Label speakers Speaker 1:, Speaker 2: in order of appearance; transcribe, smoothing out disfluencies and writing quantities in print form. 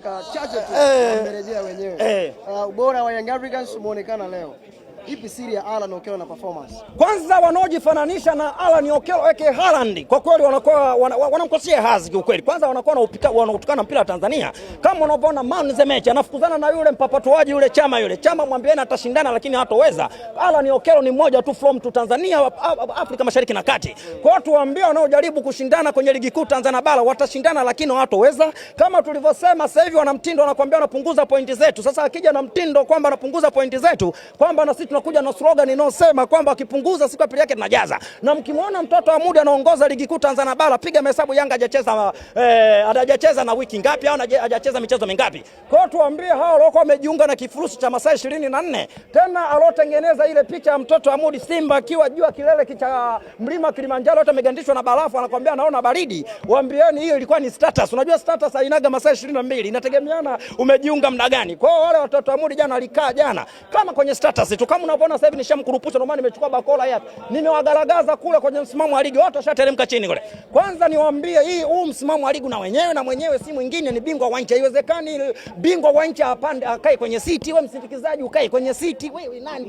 Speaker 1: Dakika chache tu wamerejea wenyewe. Ubora wa Young Africans umeonekana leo. Ipi siri ya Alan Okello na performance?
Speaker 2: Kwanza wanaojifananisha na Alan Okello aka Haaland kwa kweli wanakuwa wanamkosea hazi kiukweli. Kwanza wanakuwa wanautukana mpira wa Tanzania. Kama unavyoona man the match anafukuzana na yule mpapatuaji yule Chama yule. Chama mwambieni atashindana lakini hatoweza. Alan Okello ni mmoja tu from to Tanzania, Afrika Mashariki na Kati. Kwa hiyo tuwaambie wanaojaribu kushindana kwenye ligi kuu Tanzania bara watashindana lakini hawatoweza. Kama tulivyosema sasa hivi wana mtindo wanakuambia wanapunguza pointi zetu. Sasa akija na mtindo kwamba anapunguza pointi zetu, kwamba na sisi tunakuja na slogan inayosema kwamba akipunguza siku ya pili yake tunajaza. Na mkimwona mtoto wa Mudi anaongoza ligi kuu Tanzania bara, piga mahesabu Yanga hajacheza hajacheza na wiki ngapi au hajacheza michezo mingapi. Kwa hiyo tuambie hao waliokuwa wamejiunga na kifurushi cha masaa 24, tena alotengeneza ile picha ya mtoto wa Mudi Simba akiwa juu ya kilele cha mlima Kilimanjaro, yote amegandishwa na barafu, anakuambia anaona baridi. Waambieni hiyo ilikuwa ni status. Unajua status hainaga masaa 22, inategemeana umejiunga muda gani. Kwa hiyo wale watoto wa Mudi jana walikaa jana kama kwenye status tu, kama unavyoona sasa hivi nishamkurupusha, ndio maana nimechukua bakola hapa, nimewagaragaza kule kwenye msimamo wa ligi, watu washateremka chini kule. Kwanza niwaambie hii, huu msimamo wa ligi na wenyewe na mwenyewe si mwingine ni bingwa wa nchi. Haiwezekani bingwa wa nchi apande akae kwenye siti, wewe msindikizaji ukae kwenye siti, wewe nani?